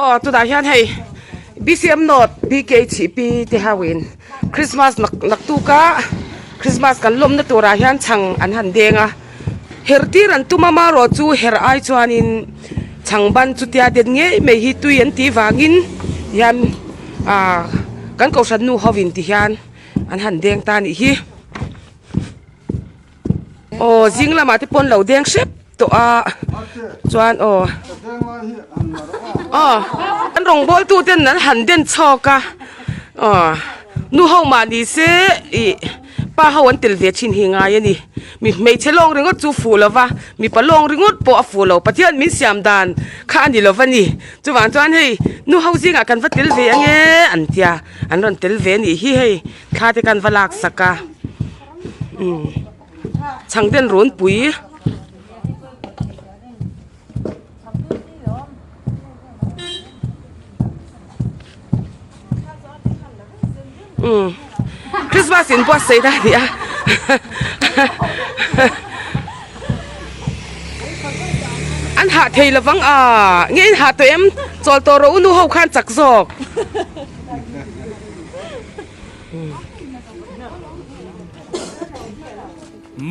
Aw tunah hian hei BCM North BKHP te ho in Christmas nak naktuk a Christmas kan lawmna turah hian chhang an han deng a her tir an tum a marawh chu her ai chuanin chhang ban chutia den ngei mai hi tui an tih vangin hian ah kan kohhran nu ho in ti hian an han deng ta a nih hi. Aw zing lamah te pawn lo deng hrep tawh a chuan aw aw an rawngbawl tu ten an han den chhawk a aw nu ho mah ni se ih pa ho an tel ve thin hi ngai a ni mi hmeichhe lawng ringawt chu fuh lo va mipa lawng ringawt pawh a fuh lo Pathian min siam dan kha a ni lo va ni chuvang chuan hei nu ho zingah kan va tel ve ange an tia an rawn tel ve a nih hi hei thla te kan va lak sak a. Umm chhang ten runpui umm Christmas in buatsaih na a ni a an hah thei lovang a nge in hah tawh em chawl tawh rawh u nu ho khan chak zawk.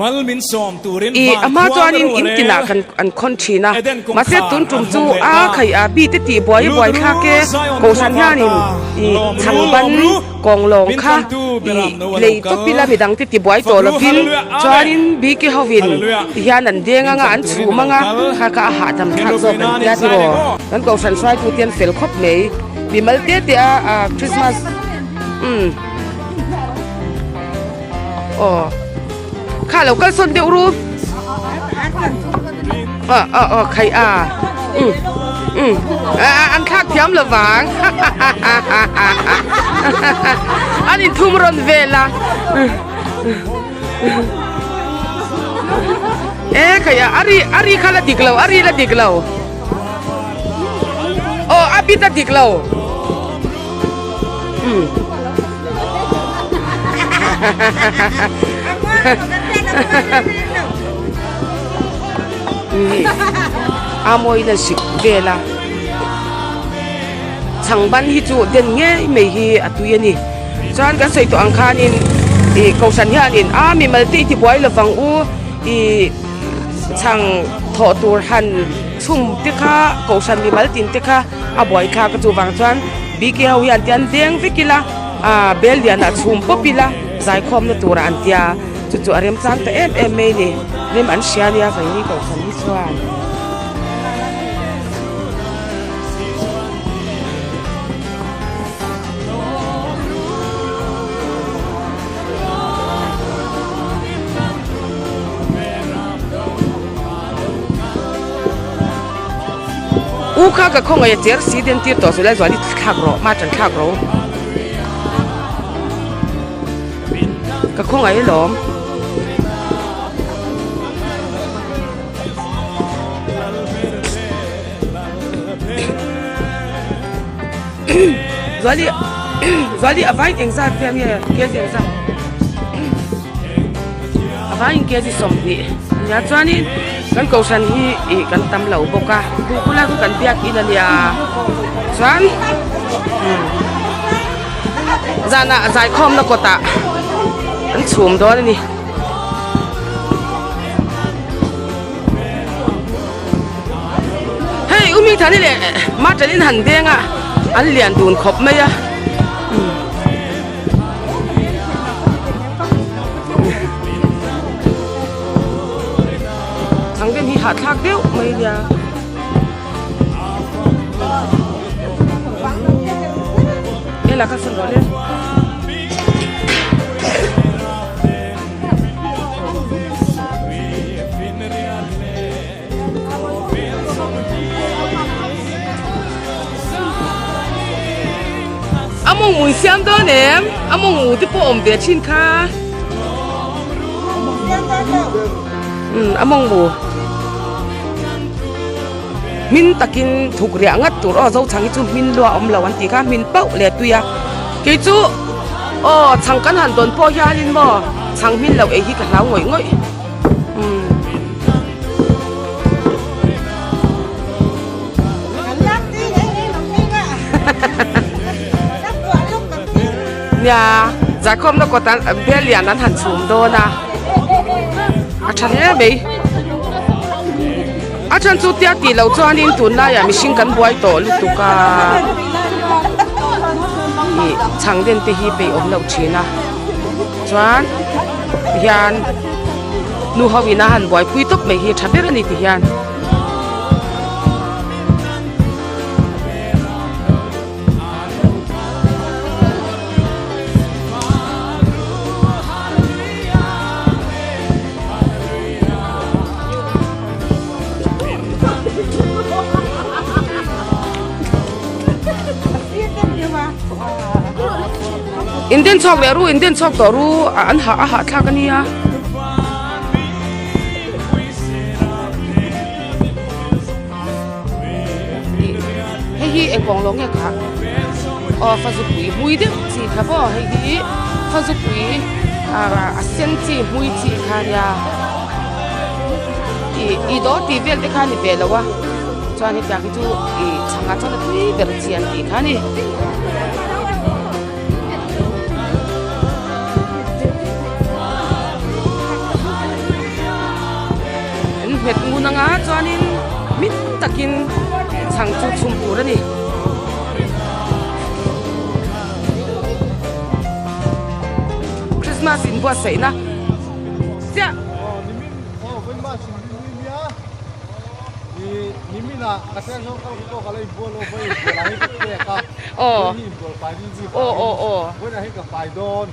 Mal min sawm turin I van a hma khua chuanin ro in rel. tinah kan an khawn thin a, Eden mahse kawngkhar tun tum an chu hawng leh a ta. khai a bite tih buai a Lut buai ru thlak e, Zion khua Kohhran var hianin ta. i Lawm ru chhang ban lawm ru. kawng lawng Min kha tlantu i Beram no a lo lei kal. tawp ila midang te ti buai Fak tawh ru lovin Hallelujah Amen. chuanin bike hovin Hallelujah. ti hian an deng Min anga an tlanturin a chhum lo anga kal. kha kha a hahdam Min thlak zawk ropui an nan tia in zai tiraw. reng aw. Kan Kohhran hruaitu te an fel khawp mai, mimal te te a Christmas umm. Aw kha lo kal sawn deuh ru aw aw aw khai a um um an thlak thiam lo vang an in thum rawn vel a e khai a a ri a ri kha la dik lo a ri la dik lo aw a bit a dik lo um. A mawi na zik vel a chhang ban hi chu den ngei mai hi a tui a ni chuan kan sawi tawh ang khanin ih kohhran hianin a mimal te i ti buai lovang u ih chhang thawh tur han chhum te kha kohhran mimal tin te kha a buai thlak a chuvang chuan BK ho hian tian deng vek ila ah bel lian ah chhum pawp ila zaikhawmna turah an tia chu chu a remchang ta em em mai a ni rem an hria nia vaini kohhran hi chuan. U kha ka khawngaih a cher si den tir tawh chu lai zual i thlak rawh ma tan thlak rawh ka khawngaih alawm. Zuali Zuali a vain engzat vel nge kg engzat a vain kg 20 nia chuanin kan kohhran hi ih kan tam lo bawk a buhpula chu kan biak in ania chuan zanah zaikhawmna kawtah an chhum dawn a ni. Hei u Mingthani leh Martin in han deng a an lian dun khawp mai a. Changden hi hahthlak deuh mai nia. Ela ka sawn rawh le. A mawng mui siam dawn em? A mawng mu te pawh awm ve thin kha. Umm a mawng mu. Hmin takin thuk riah ngat tur aw Zochhang hi chu hmin lua awm lo an tih kha hmin pauh leh tui a. Kei chu aw chhang kan han dawn pawh hianin maw chhang hmin loh ei hi ka hlau ngawih ngawih. Umm. Nia, zaikhawmna kawt an bel lian an han chhum dawn a, a tha hle mai. A then chu tia tih loh chuanin tunlaiah mihring kan buai tawh lutuk a, ih chhang den te hi peih awm loh thin a, chuan hian nu ho in a han buaipui tawp mai hi tha ber a ni ti hian. In den chhuak leh ru in den chhuak tawh ru an hah a hahthlak a nia. Hei hi eng kawng lo nge kha aw fazupui hmui deuh chi kha maw hei hi fazupui a sen chi hmui chi kha nia ih ih dawr tih vel te kha a ni ve lo a chuan hetiang hi chu ih chhangah chuan a tui ber chi an tih kha a ni. An nghet ngun anga chuanin hmin takin chhang chu chhum tur a ni. Christmas inbuatsaihna chiah. Aw aw aw aw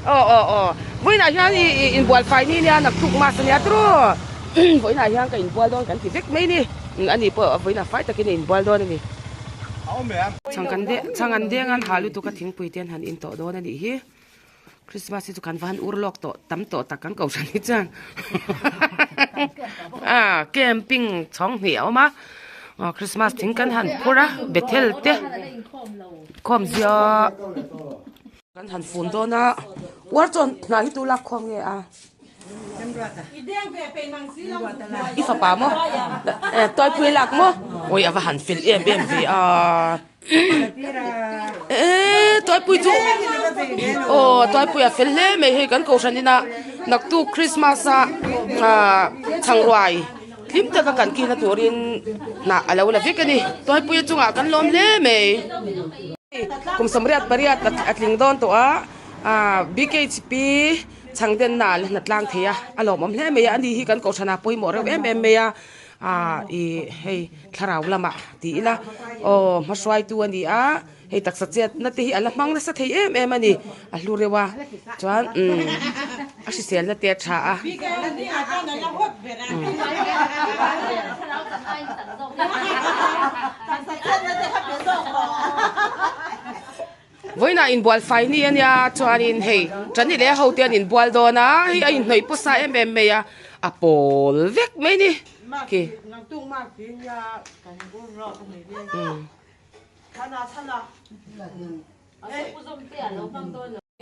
aw aw aw vawiinah hian ih inbual fai ni nia naktuk mas ania tiraw vawiinah hian ka inbual dawn kan ti vek mai ni ani pawh vawiinah fai takin a inbual dawn a ni chhang kan deng chhang an deng an ha lutuk a thingpui te an han in tawh dawn a nih hi. Christmas hi chu kan va han ur lawk tawh tam tawh tak kan kohhran hi chuan ah camping chhawng hnih a awm a aw Christmas thing kan han phur a Bethel te khawm zia kan han fun dawn a uar chuan hnah hi tu lak khawm nge a i fapa maw tawipui lak maw awi a va han fel em em ve a. Eee tuaipui chu aw tuaipui a fel hle mai hei kan kohhran ina naktuk christmas a ah chhangruai hlim taka kan kihna turin hnah a lo la vek a ni tuaipui a chungah kan lawm hle mai kum sawmriat pariat a tling dawn tawh a ah bkhp chhang denna a la hna tlang thei a a lawmawm hle mai a ani hi kan kohhran ah pawimawh reuh em em mai a. Ah ih hei thlarau lamah ti ila aw hmahruaitu a ni a hei taksa chetna te hi a la hmang nasa thei em em a ni a hlu reuh a chuan umm a hriselna te a tha a. Vawiinah inbual fai ni a nia chuanin hei Tani leh a hote an inbual dawn a hei a inhnawih pawsa em em mai a a pawl vek mai ni khi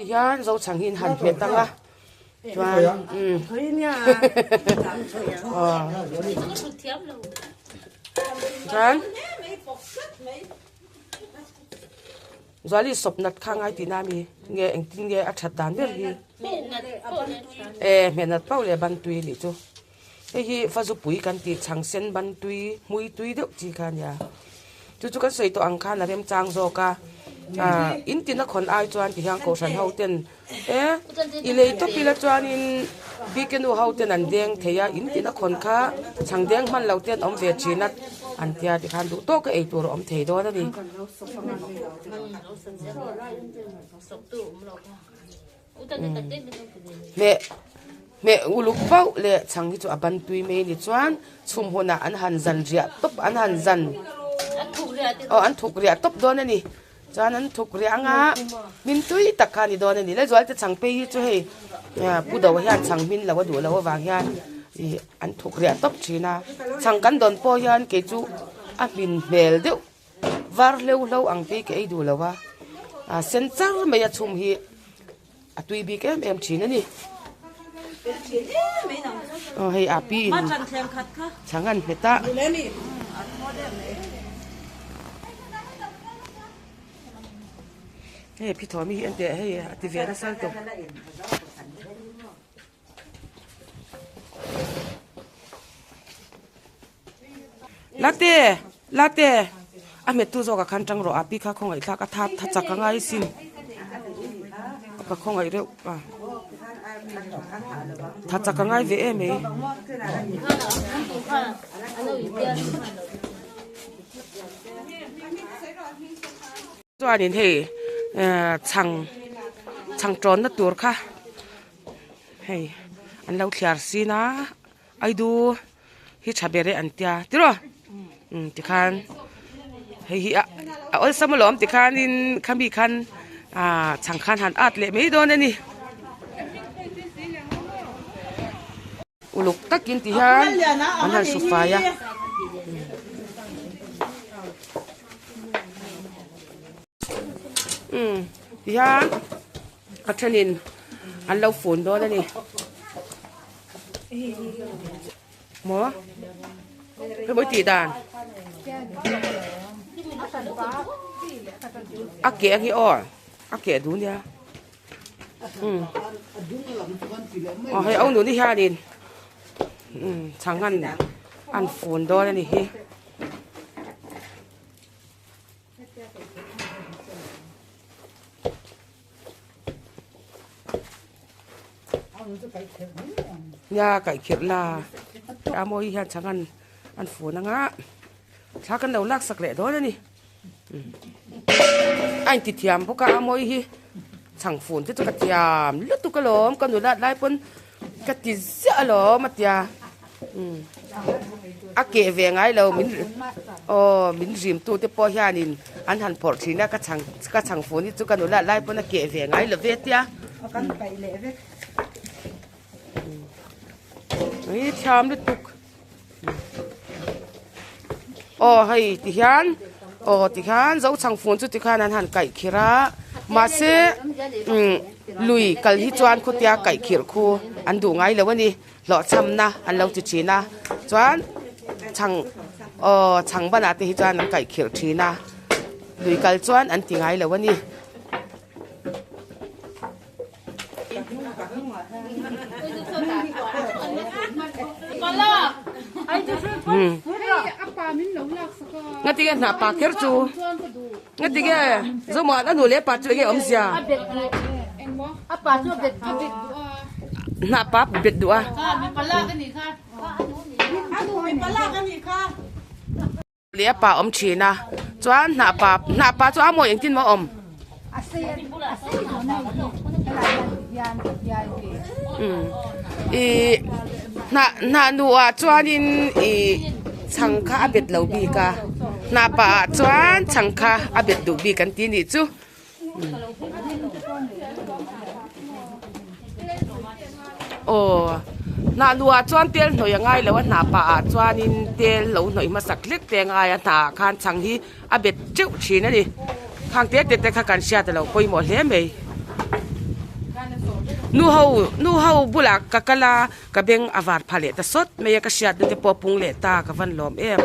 hian Zochhang hi in han hmet ang a chuan umm chuan. Zuali sawp nat kha ngai tihna ami nge engtin nge a that dan ber hi e hmeh nat pauh leh ban tui anih chu hei hi fazupui kan tih chhang sen ban tui hmui tui deuh chi kha ania chu chu kan sawi tawh ang khan a remchang zawk a ah in tina khawn ai chuan ti hian kohhran ho ten e i lei tawp ila chuanin bike nu ho ten an deng thei a in tina khawn kha chhang deng hman lo te an awm ve thin a an tia tikhan duh tawk a ei tur a awm thei dawn a ni. Hmeh hmeh uluk pauh leh chhang hi chu a ban tui mai a ni chuan chhum hunah an han zan riah tawp an han zan aw an thuk riah tawp dawn a ni. Chuan an thuk riah anga hmin tui tak kha a ni dawn a ni. Laizual te chhang phei hi chu hei Pu Do hian chhang hmin lo a duh loh avang hian ih an thuk riah tawp thin a. Chhang kan dawn pawh hian kei chu a hmin hmel deuh var hleuh hlo ang te hi ka ei duh lo a, a sen char mai a chhum hi a tui bik em em thin a ni. Aw hei a pi in chhang an hmet a. Hei phithawmi hi en teh hei a ti ve nasa lutuk. Late late a hmettu zawk ah khan tang rawh a pi kha khawngaih thlak a tha tha chak a ngai sin ka khawngaih reuh a tha chak a ngai ve em mai. Chuanin hei chhang chhang tawnna tur kha hei an lo thliar sin a Aidu hi tha ber e an tia tiraw umm tikhan hei hi a awlsam alawm tikhanin khami khan ah chhang khan han at leh mai dawn a ni. Uluk takin ti hian an han hru fai a. Umm ti hian a thenin an lo fun dawn a ni. Maw hemaw i tih dan a keh ang hi aw a keh duh nia. Umm aw hei au nuni hianin umm chhang an an fun dawn a ni hi. Nia kaih khirh la a mawi hian chhang an an fun anga thla kan lo lak sak leh dawn a ni. A inti thiam bawk a a mawi hi chhang fun te chu ka thiam lutuk alawm ka nulat lai pawn ka ti ziah alawm a tia umm a keh ve ngai lo min aw min rim tu te pawh hianin an han phawrh thin a ka chhang ka chhang fun hi chu ka nulat lai pawn a keh ve ngai lo ve tia ih thiam lutuk. Aw hei ti hian aw ti khan zochhang fun chu tikhan an han kaih khirh a mahse umm lui kal hi chuan khutia kaih khirh khu an duh ngai lo a ni hlawhchhamna an lo ti thin a chuan chhang aw chhang banah te hi chuan an kaih khirh thin a lui kal chuan an ti ngai lo a ni. Ngatinge hnah pa kher chu ngatinge Zomuan a nu leh pa chu enge awmzia hnah pa bet duh a. Leh a pa awm thin a chuan hnah pa hnah pa chu a mawi engtin maw a awm umm ihh hnah hnah nuah chuanin ihh chhang kha a bet lo bik a hnah pa ah chuan chhang kha a bet duh bik an ti anih chu. Aw hnah luah chuan tel hnawih a ngai lo a hnah pah ah chuanin tel lo hnawih hmasak hlek te a ngai a hnah ah khan chhang hi a bet teuh thin a ni khang te te te kha kan hriat alo pawimawh hle mai nu ho nu ho bulah ka kal a ka beng a var pha leh ta sawt mai a ka hriat na te pawh a pung leh ta ka van lawm em.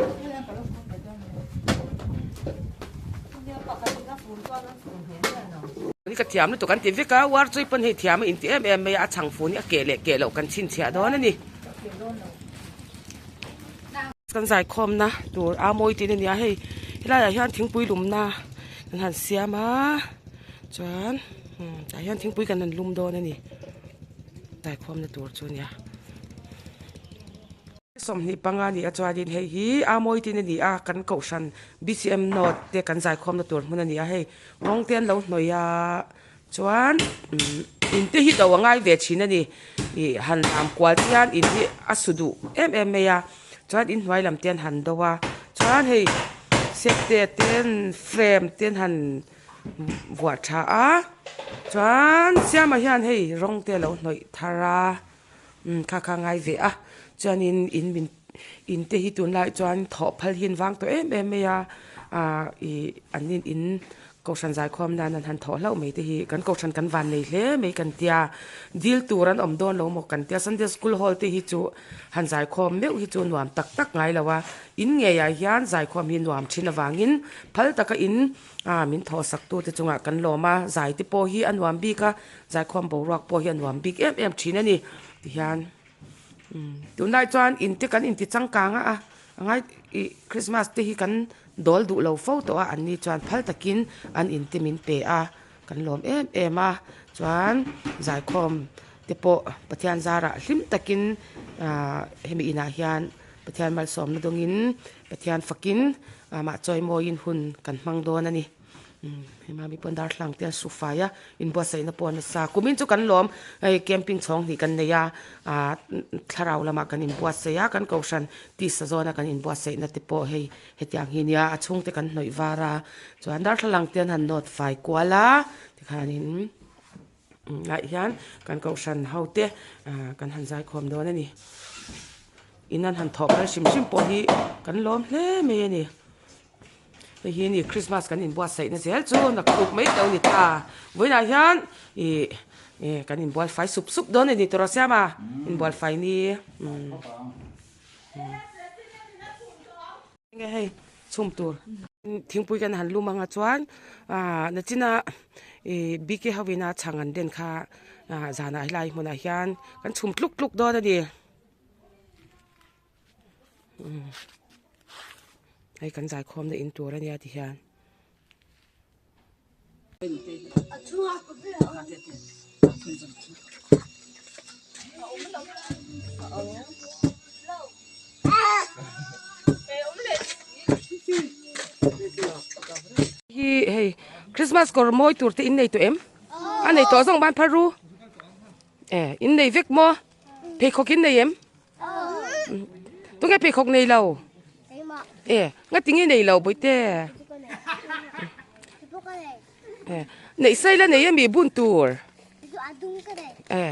Ni ka thiam lutuk an ti vek a, war chui pawn hei thiam a inti em em mai a, a chhang fun hi a keh leh keh loh kan chhinchhiah dawn a ni. Kan zaikhawmna tur a mawi tin a ni a, hei helaiah hian thingpui lumna kan han siam a, chuan tah hian thingpui kan han lum dawn a ni, zaikhawmna tur chu a nia. 25 a ni a chuanin hei hi a mawi tin a ni a kan kohhran bcm note te kan zaikhawmna tur hmun a ni a hei rawng te an lo hnawih a chuan umm in te hi do a ngai ve thin a ni ih han lam kual te hian in hi a su duh em em mai a chuan in hnuai lam te an han do a chuan hei sete ten frame te an han vuah tha a chuan siama hian hei rawng te a lo hnawih thar a. Umm kha kha ngai ve a chuanin in min in te hi tunlai chuan thawh phal hi an vang tawh em em mai a ah ih an in in. Kohhran zaikhawm nan an han thawh hlauh mai te hi kan kohhran kan van nei hle mai kan tia, dil tur an awm dawn lo maw kan tia, Sunday school hall te hi chu han zaikhawm meuh hi chu nuam tak tak ngai lo a, in ngeiah hian zaikhawm hi nuam thin avangin phal taka in ah min thawh sak tu te chungah kan lawm a, zai te pawh hi a nuam bik a, zaikhawm boruak pawh hi a nuam bik em em thin a ni tihian. Tunlai chuan in te kan inti changkang a, a ngai ih Christmas te hi kan dawl duh lo fo tawh a, an ni chuan phal takin an in te min pe a, kan lawm em em a, chuan zaikhawm te pawh Pathian zarah hlim takin ah hemi inah hian Pathian malsawmna dawngin Pathian fakin amah chawimawiin hun kan hmang dawn a ni. Hei mami pawn darthlalang te an su fai a inbuatsaihna pawh a nasa kumin chu kan lawm hei camping chhawng hnih kan nei a ah thlarau lamah kan inbuatsaih a kan kohhran tisa zawna kan inbuatsaihna te pawh hei hetiang hi nia a chhungte kan hnawih var a chuan darthlalang te an han nawt fai kual a tikhanin ah hian kan kohhran ho te ah kan han zaikhawm dawn a ni in an han thawh phal hrim hrim pawh hi kan lawm hle mai a ni. Hei hi ni Christmas kan inbuatsaihna zel chu naktuk mai teuh a ni ta. Vawiinah hian ih eh kan inbual fai sup sup dawn a ni tawh rawh siam a, inbual fai ni umm enge hei chhum tur thingpui kan han lum anga chuan ah nachina ih bike ho ina chhang an den kha ah zanah helai hmunah hian kan chhum tluk tluk dawn a ni. Hei kan zaikhawm na in tur ania ti hian. Hi hei Christmas kawr mawi tur te in nei tawh em? A nei tawh zawng ban phar ru. E in nei vek maw? Pheikhawk in nei em? Tunge pheikhawk nei lo? E nga tinge nei lo bawihte? E neih sei la nei ami bun tur? E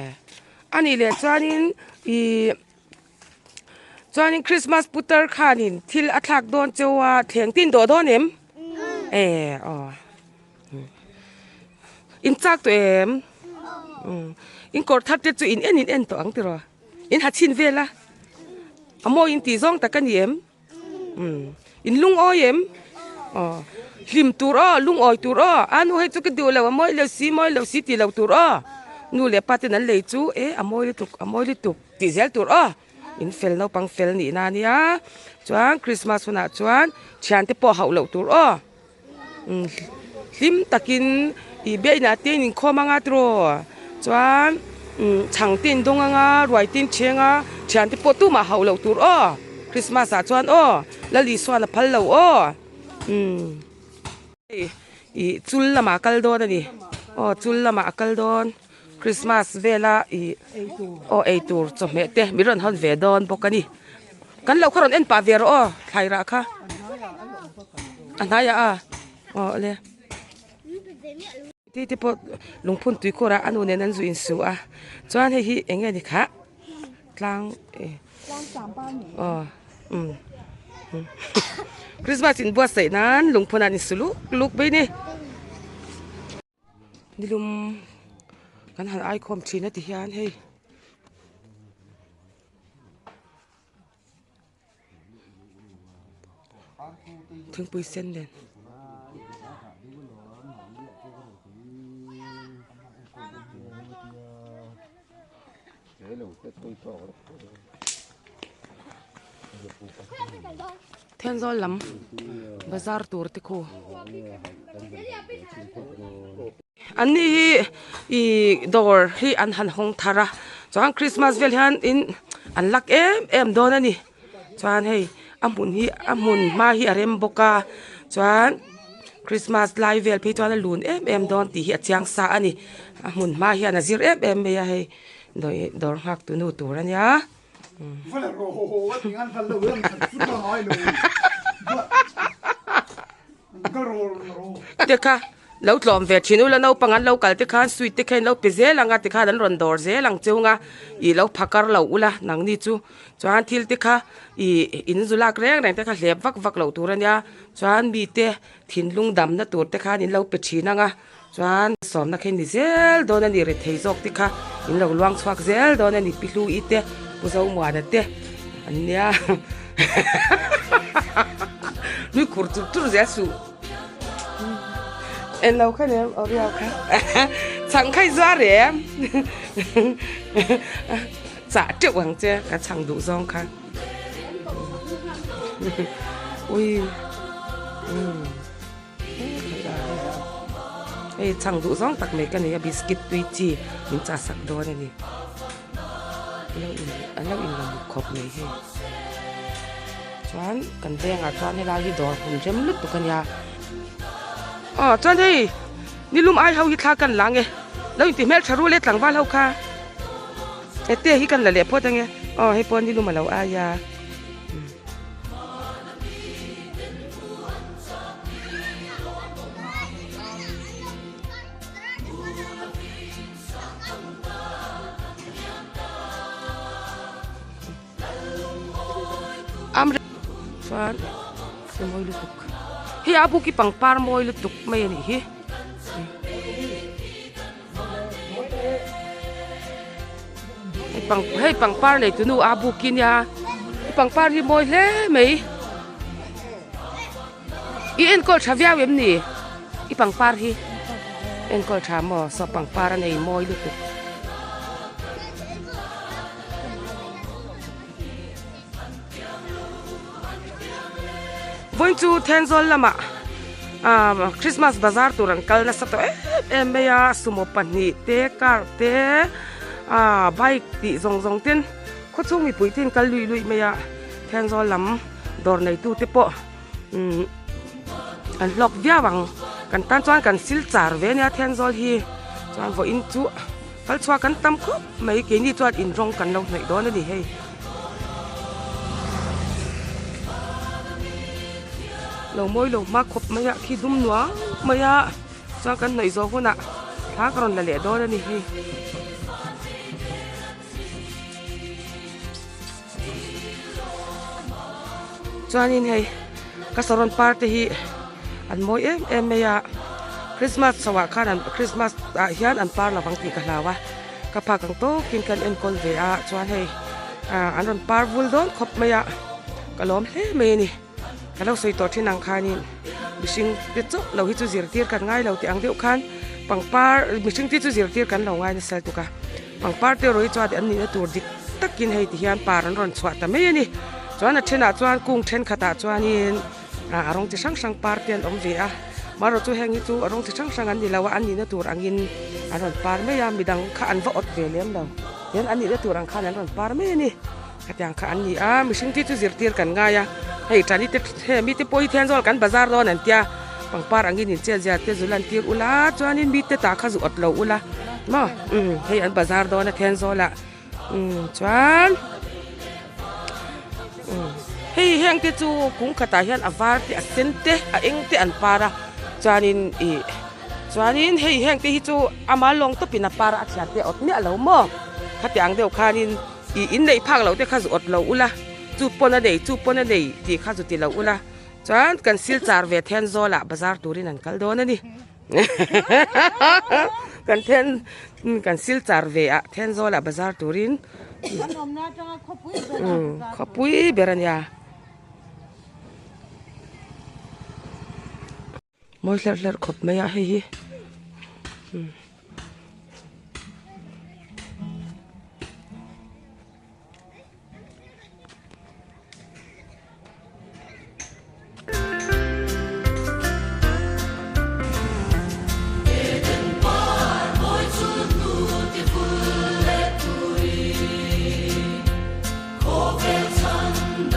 ani leh chuanin ih chuanin Christmas putar khanin thil a thlak dawn cheu a thleng tin dawh dawn em? E aw. In chak tawh em? In kawr thar te chu in en in en tawh ang tiraw? In ha chhin vel a? A mawi in tih zawng tak a ni em? In lungawi em? Aw hlim tur aw lungawi tur aw a nu hei chu ka duh lo a mawi lo si mawi lo si tih lo tur aw nu leh pa ten an lei chu e a mawi lutuk a mawi lutuk tih zel tur aw in fel naupang fel nihna a nia chuan Christmas hunah chuan thiante pawh hauh loh tur aw. Hlim takin ih biakina te in inkhawm anga tiraw chuan chhang te in dawng anga ruai te in cheng a thian te pawh tumah hauh loh tur aw Christmas ah chuan aw Lal Isuan a phal lo aw umm hei ih chul lamah a kal dawn a ni aw chul lamah a kal dawn Christmas vela ih aw eitur chawhmeh te min rawn hawn ve dawn bawk a ni. Kan lo kha rawn en pah ve rawh aw thlai rah kha a hnaiah a aw le ti te pawh lungphun tuikhur ah a nu nen an zu insu a chuan hei hi eng nge ni kha tlang eh aw um Christmas in buatsaih nan lungphun ah an insu luk luk mai a ni. Nilum kan han aikhawm thin a ti hian hei thingpui sen nen. Thenzawl lam bazar tur te khu an ni hi ih dawr hi an han hawng thar a chuan christmas vel hian in an lak em em dawn a ni chuan hei a hmun hi a hmun hma hi a rem bawk a chuan christmas lai vel phei chuan a lun em em dawn tih hi a chiang sa a ni a hmun hma hian a zir em em mai a hei dawr nghak tu nu tur a nia. Te kha. Lo tlawm ve thin ula naupang an lo kal te khan sweet te kha in lo pe zel ang a tikhan an rawn dawr zel ang cheu nga ih lo phakar lo ula nangni chu chuan thil te kha ih in zu lak reng reng te kha hlep vak vak loh tur a nia chuan mite thinlung damna tur te khan in lo pe thin ang a chuan sawmna kha in ni zel dawn a ni rethei zawk te kha in lo luang chhuak zel dawn a ni pi hlui te pu Zomuana te an nia nui khur chur chur zel suh. En lo kha nem Oreo kha chhang kha i zuar em chah teuh ang che ka chhang duh zawng kha ui hei chhang duh zawng tak mai ka nei a biscuit tui chi min chah sak dawn a ni an lo in la muk khawp mai hei. Chuan kan vengah chuan helai hi dawr hun rem lutuk a nia. Aw chuan hei nilum ai ho hi thla kan la ange lo inti hmel tha rul e tlangval ho kha ete hi kan la leh phawt ange aw hei pawh nilum a lo ai a. Chuan se mawi lutuk hei a buk hi pangpar mawi lutuk mai a nih hi hei pang hei pangpar nei tunu a buk hi nia he pangpar hi mawi hle mai i enkawl tha viau em ni i pangpar hi enkawl tha maw saw pangpar a nei mawi lutuk. Vawiin chu Thenzawl lamah ah Christmas bazar tur an kal nasa tawh em em mai a sumo pahnih te car te ah bike tih zawng zawng ten khawchhung mipui te an kal luih luih mai a Thenzawl lam dawr neitu te pawh umm an hlawk viau ang kan tan chuan kan sil char ve ania Thenzawl hi chuan vawiin chu. Kal chhuah kan tam khawp mai keini chuan in rawng kan lo hnawih dawn a ni hei. Lo mawi lo hma khawp mai a khi dum nuam mai a chuan kan hnawih zawh hunah thla ka rawn la leh dawn a ni hei. Chuanin hei ka saron par te hi an mawi em em mai a Christmas chho ah khan an Christmas ah hian an par lovang tih ka hlau a ka phak ang tawkin kan enkawl ve a chuan hei ah an rawn par vul dawn khawp mai a ka lawm hle mai a ni ka lo sawi tawh thin ang khanin mihring te chauh lo hi chu zirtir kan ngai lo tih ang deuh khan pangpar mihring te chu zirtir kan lo ngai nasa lutuk a. Pangpar te erawh hi chuan an nihna tur dik takin hei ti hian par an rawn chhuah ta mai a ni. Chuan a thenah chuan kung thenkhatah chuanin ah a rawng chi hrang hrang par te an awm ve a. Marawh chu heng hi chu a rawng chi hrang hrang an ni lo a, an nihna tur angin an rawn par mai a, midang kha an va awt ve lem lo. Tihian an nihna tur ang khan an rawn par mai a ni. Khatiang kha an ni a, mihring te chu zirtir kan ngai a, hei tani te he mite pawh hi Thenzawl kan bazar dawn an tia, pangpar angin in chet zia te zu lan tir ula chuanin mite tah kha zu awt lo ula maw umm hei an bazar dawn a Thenzawl ah umm chuan umm hei heng te chu kung khatah hian a var te a sen te a eng te an par a chuanin ih chuanin hei heng te hi chu ama lawng tawpin a par a a thian te a awt miah lo maw khatiang deuh khanin. Ih in neih phak loh te kha zu awt lo ula, chu pawn a nei, chu pawn a nei tih kha zu ti lo ula, chuan kan sil char ve then zawlah bazar turin an kal dawn a ni. Kan then kan sil char ve ah then zawlah bazar turin khawpui ber a nia. Mawi hlerh hlerh khawp mai a hei hi.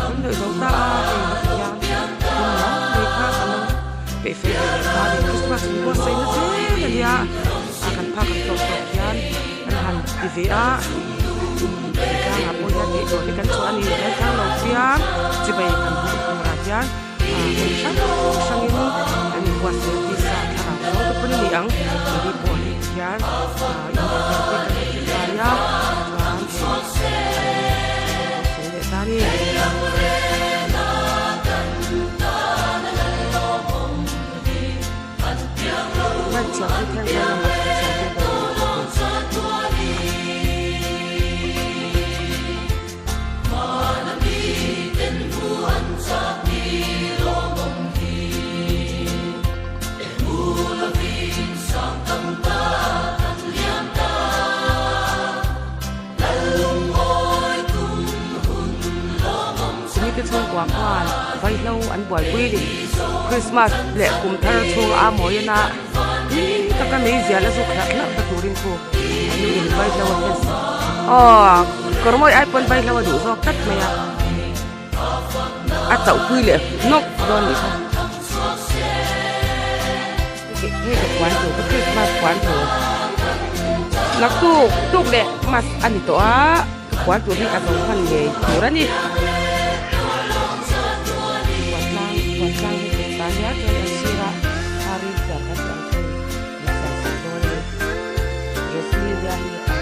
An nuih zo ta a hei heti hian hmun nuam mai kha kan lo peih fel ve leh ta a ni Christmas in buatsaih na zel a nia a kan phak ang tawk tawk hian an han ti ve a tlangah pawh hian theih tawh te kan chhuah a ni kan tlang lo chiang chibai kan hmuh turah hian ah hmun hrang hrangin an inbuatsaih a tisa thlarau zawng te pawh a ni. ang keini pawh hi tihian ah inrel vel te kan la ti kai a chuan hei an sawi leh ta a ni. Chumi te chhungkua khan vaihlo an buaipui a ni. Christmas leh kum thar chhunga a mawi a na tui taka meizial a zuk hlarh hlarh ta turin khu an in vaihlo a hian aw kawr mawi ai pawn vaihlo a duh zawk tlat mai a a chauh pui leh hnawk dawn nih kha hei ka puan tur ka Christmas puan tur naktuk tuk leh mas a ni tawh a ka puan tur hi a zo hman ngei tur a ni. Puan tlang puan tlang hi kut ta nia chuan a sirah thari tlar kan tih ang khan min siam sak dawn a ni dress nia hi a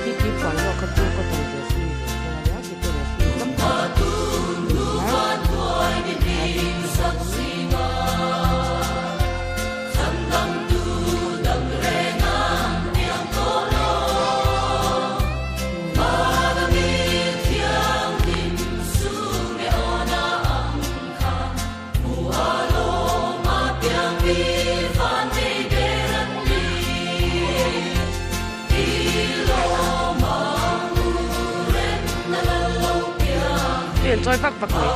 khi khi puan zawk kha chu cotton dress ni ve thung a nia khi chu dress ni tam tak Tui an chawi vak vak mai.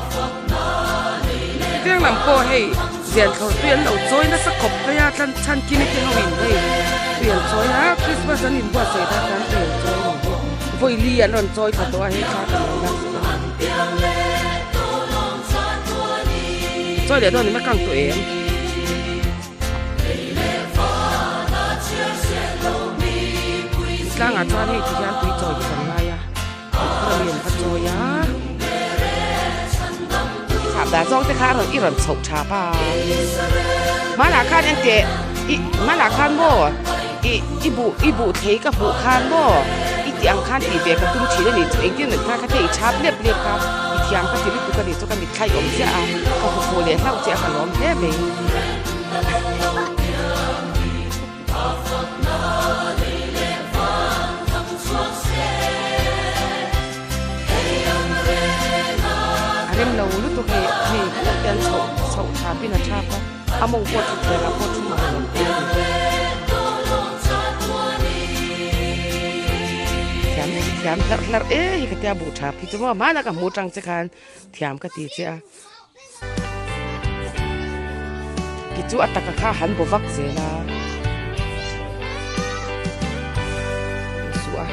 Hetiang lam pawh hei zian thlawr tui an lo chawi nasa khawp mai a tlan chhan kimi te ho in hei tui an chawi a Christmas an inbuatsaih dan khan tui an chawi a ni hi. Vawi li an rawn chawi thla tawh a hei thla kan lo laksak a ni. Chawi leh dawn in a kang tawh em? Tlangah chuan hei ti hian tui chawi hi kan ngai a, tuikhur ami an va chawi a. Chhap dah zawng te kha a rawn i rawn chhoh tha pa. Hmanah khan engteh i hmanah khan maw i i buh i buh thei ka hmuh khan maw i tih ang khan tih ve ka tum thin a ni chu engtin kha kha te i chhap lep lep kha i thiam ka ti lutuk a ni chu ka mitthla i awm chiah a ka hmu fuh leh hlauh che a ka lawm hle mai. A rem lo lutuk hei hei helai te an chhoh chhoh thap in a thap a a mawng pawh thut vel ah pawh thu mang lo te a ni thiam thiam hlarh hlarh e hi ka tia buh thap hi chu maw hmanah ka hmuh tang che khan thiam ka ti che a. Ki chu a taka kha han baw vak zel a suh a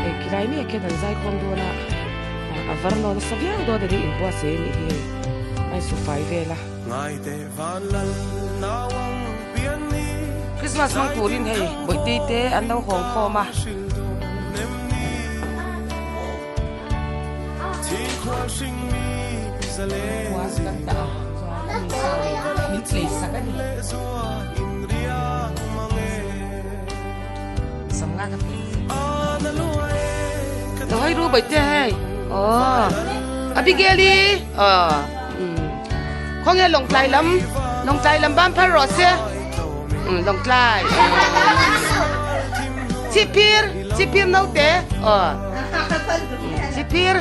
hei khilai mek hian an zai khawm dawn a a var nawn nasa viau dawn a ni inbuatsaih a nih hi hei a insu fai vel a. Christmas hmang turin hei bawihte te an lo hawng khawm a. Puan kan dah a chuan mi chuan min tlei sak a ni. Samnga ka tlei sak. Lo hai ru baite hei. Aw. Abigail-i. Aw. Khawnge Lawngtlai lam Lawngtlai lam ban phar rawh se. Lawngtlai. Chipir chipir naute. Aw. Chipir.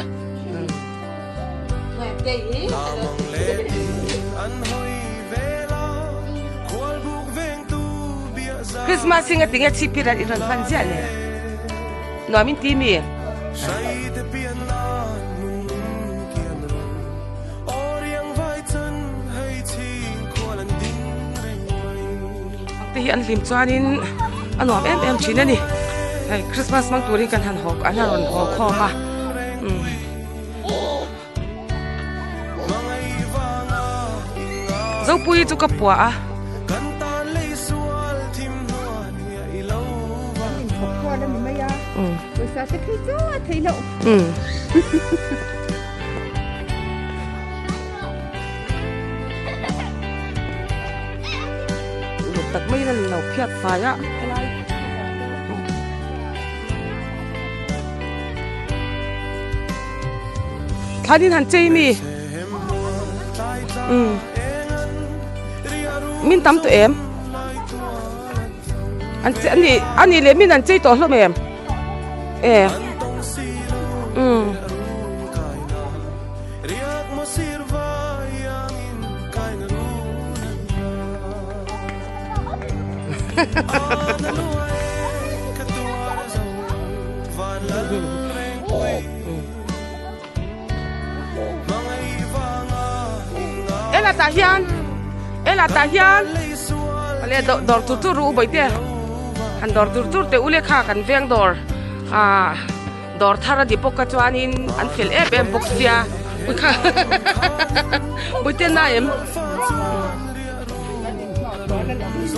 Christmas hi ngatinge chipir an inrawn hman ziah le. Nuam in ti mi? Te hi an hlim chuanin a nuam em em thin a ni. Hei Christmas hmang tur hi kan han haw an han rawn haw khawm a. Zopui chu ka puah a. tak maiin an lo phiat fai a helai thlan in han chei mi umm min tam tawh em an che ani ani leh min an chei tawh hlawm em e umm. Ela tah hian ela tah hian ale dawr tur tur u bawihte han dawr tur tur teh u lekha kan veng dawr ah. Dawr thar a ni bawk a chuanin an fel em em bawk sia Puite na em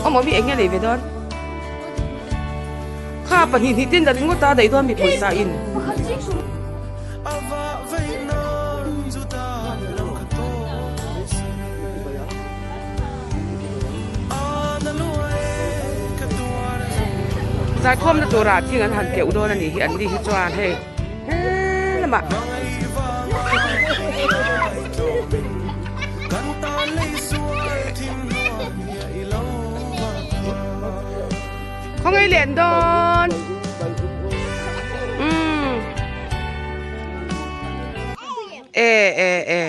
awm awm hi eng nge nei ve dawn kha pahnih hnih tin la ringawt a daih dawn mi pawisa in. Zaikhawmna turah thing an han keuh dawn a nih hi an ni hi chuan hei he lamah khawngaih len dawn umm e e e.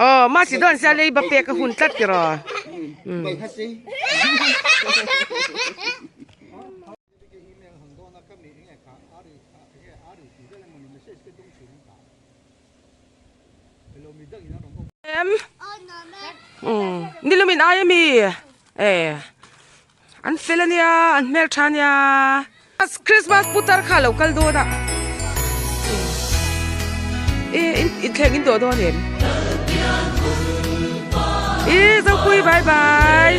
Aw mahse dawn sia leiba pek a hun tlat tiraw. Em nilumin ai ami e an fel ania an hmeltha ania Christmas putar kha lo kal dawn a e in thleng in dawh dawn em e zopui bye bye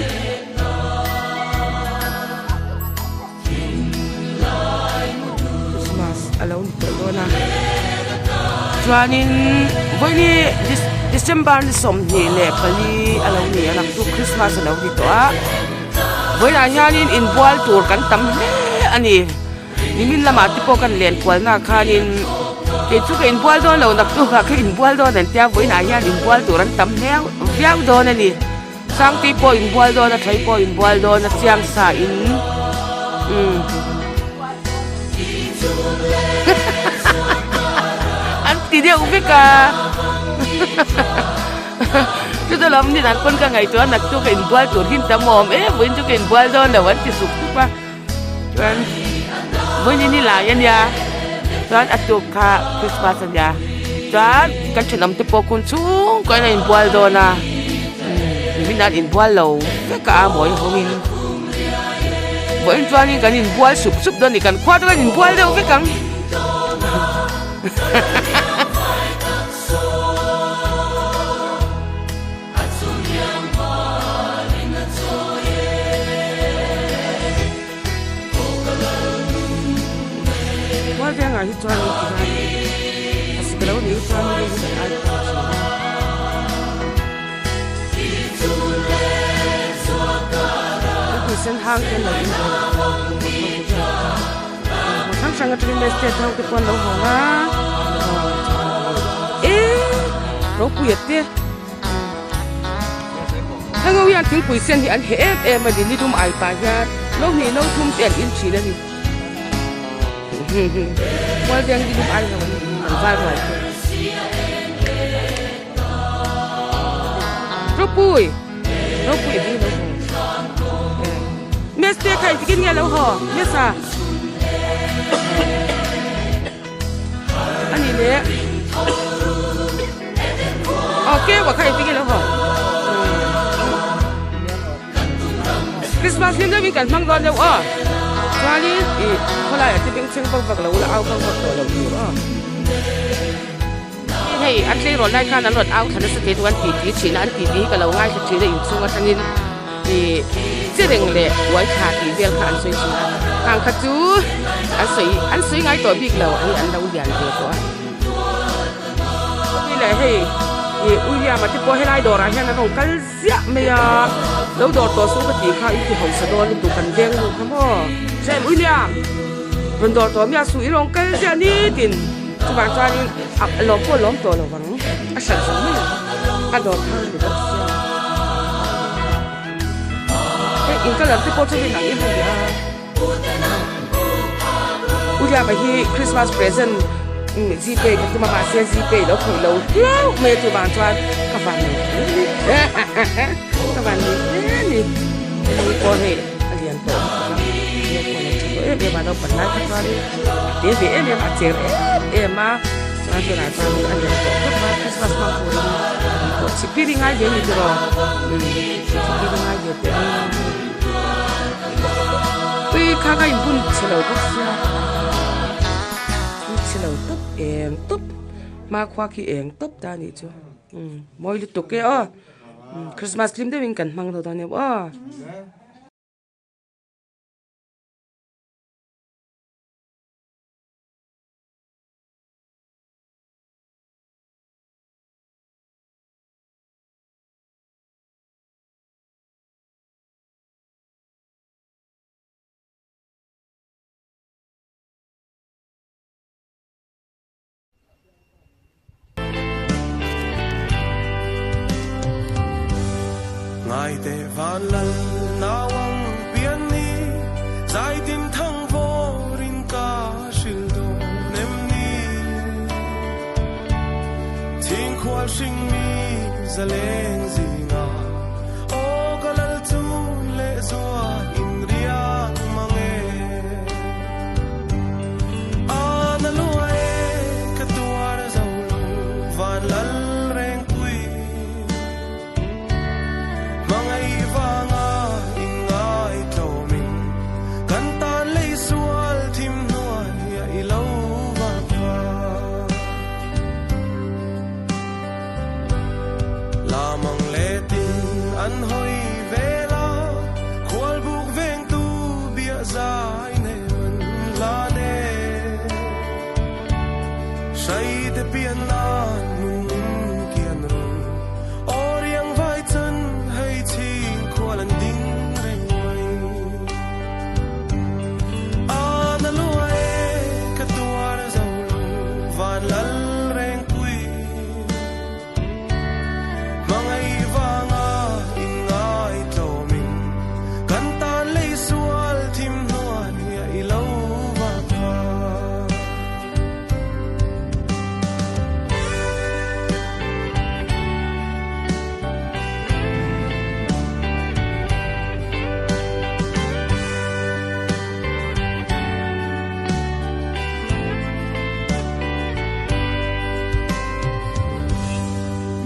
Christmas a lo ni tawh dawn a chuanin vawiini December ni 24 a lo ni a naktuk Christmas a lo ni tawh a. Vawiinah hianin inbual tur kan tam hle a ni. Nimin lamah te pawh kan len kualnaah khanin kei chu ka inbual dawn lo naktukah ka inbual dawn an tia vawiinah hian inbual tur an tam hle viau dawn a ni. Sangtui pawh inbual dawn a Thlei pawh inbual dawn a chiang sa in umm an ti deuh vek a. Chuta lam ni dan pawn ka ngaihtuah a naktuk ka inbual tur hi tam awm em vawiin chu ka inbual dawn lo an ti sup sup a chuan vawiin hi ni lai a nia chuan a tuk kha Christmas a nia chuan kan thenawm te pawh hun chhung kawin a inbual dawn a nimin an inbual lo vek a mawi ho in vawiin chuanin kan inbual sup sup dawn a ni kan khua chu kan inbual deuh vek ang. Mual vengah hi chuan in ti hian a sik lo nih chuan hei hi kan ai phah thin a. Tui sen hang te an lo in bawk a, Hrang hrang atangin state ho te pawh an lo hawng a eee ropui a te heng ho hian thingpui sen hi an heh em em a ni ni dum ai pah hian no hnih no thum te an in thin a ni mual veng ni dum ai ho an an val ruai te ropui. Ropui hi lo haw Meste kha engtikin nge lo haw Mesa ani le aw kewa kha engtin nge lo haw Christmas hlim deuhin kan hmang dawn deuh aw chuanin ih khawlaiah te bengchheng vak vak lo ula au vak vak tawh lo tur aw. Hei an tleirawl lai khan an rawn au thla nasa thei chu an ti ti thin a, an ti ti hi ka lo ngaithla thin a inchhung atangin ih chi reng leh uai thla tih vel kha an sawi thin a, khang kha chu an sawi an sawi ngai tawh bik lo hei an lo lian ve tawh a. Hei leh hei ih William-a te pawh helai dawrah hian an rawn kal ziah mai a. Lo dawr tawh suh ka tih kha i ti hausa dawn lutuk kan veng nu kha maw? Hrem William! Rawn dawr tawh miah suh i rawn kal ziah nitin. Chuvang chuanin a lawm pawh a lawm tawh lo vang, a hralh zo mai ang. A dawr thar a ni bawk sia. Hei in colour te pawh chu rin ang em a nia. William-a hi Christmas present Gpay ka tum a mahse Gpay lo khawih lo hlauh mai a chuvang chuan ka van nei hle a ni ka van nei hle a ni hei pawh hei a lian tawh lutuk a hei pawh a lo tha tawh em em a naupan lai kha chuanin a te ve em em a a cher em em a chuan tunah chuan a lian tawh khawp a Christmas hmang turin pawh chhipphir i ngai ve a ni tiraw chhipphir i ngai ve teh a ni. Tui kha ka inbun chhe lo bawk sia tui chhe lo tawp eng tawp hmakhua khi eng tawp ta anih chu umm mawi lutuk e aw christmas hlim deuhin kan hmang lo dawn em aw. Ngaite van lal nau ang pian ni zaitin thang vawrin ka hril dawn em ni Chhingkhual hring mi zaleng zinga Aw ka lal chun leh zua in riak mang e A na lua e ka tuar zo lo van lal reng pui Hmangaih vanga in ngai tlawmin kan tan lei sual thim hnuai a i lo vak va. Lamang letin an hawi vel a, khualbuk vengtu biah zai nem an hlan e. Hraite pian nan nun min kian ru, aw riang vai chan hei chhing khual an ding reng mai. A na lua e ka tuar zo lo van lal reng pui. Hmangaih vanga in ngai tlawmin kan tan lei sual thim hnuai a i lo vak va.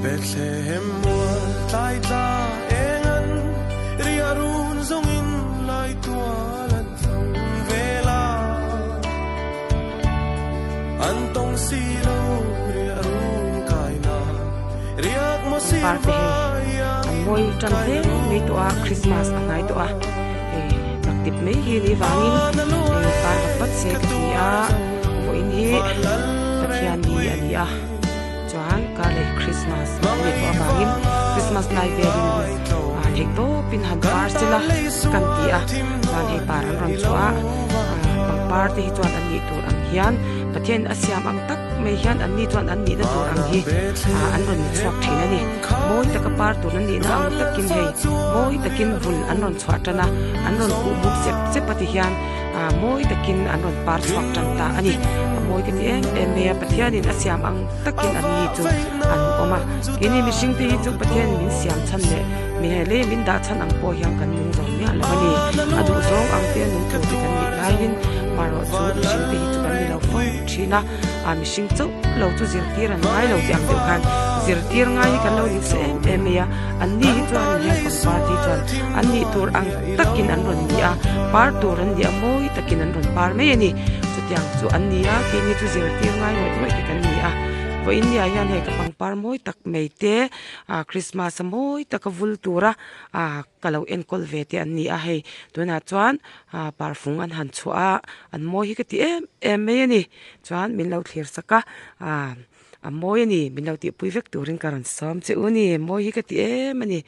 Bethlehem mual tlai tla eng an riah run zawngin lai tual an thlang vel a, an tawng si lo riah run kai na riak maw sir Par te hei vai an iangin mawi tan kai hle run mai tawh a Christmas a hnai tawh a hei naktip mai hi ni vangin hei par vat vat se ka ti a vawiin hi Pathian ni a ni a chuan karleh Christmas a ni tawh avangin Christmas lai velin ah theih tawpin han par sela kan ti a chuan hei par an rawn chhuah a ah pangpar te hi chuan an nih tur ang hian Pathian a siam ang tak mai hian an ni chuan an nihna tur ang hi ah an rawn chhuak thin a ni mawi taka par tur an nihna ang takin hei mawi takin vun an rawn chhuah tan a an rawn khuh buk chep chep a ti hian ah mawi takin an rawn par chhuak tan ta a ni a mawi ka ti em em mai a Pathianin a siam ang takin an ni chu an awm a keini mihring te hi chu Pathianin min siam chhan leh mi he lei min dah chhan ang pawh hian kan nung zo miah lo a ni a duh zawng ang te nung tur te kan nih laiin marawh chu mihring te hi chu kan ni lo fo thin a ah mihring chauh lo chu zirtir an ngai lo tih ang deuh khan zirtir ngai hi kan lo ni nasa em em mai a an ni hi chuan hian pangpar te hi chuan an nih tur ang takin an rawn ni a par tur an ni a mawi takin an rawn par mai a ni chutiang chu an ni a keini chu zirtir ngai ngawih ngawih te kan ni a vawiin ni ah hian hei ka pangpar mawi tak mai te ah christmas a mawi taka vul tura ah ka lo enkawl ve te an ni a hei tunah chuan ah parfung an han chhuah a an mawi hi ka ti em em mai a ni chuan min lo thlir sak a ah a mawi a ni min lo tihpui vek turin ka rawn sawm che u a ni mawi hi ka ti em a ni.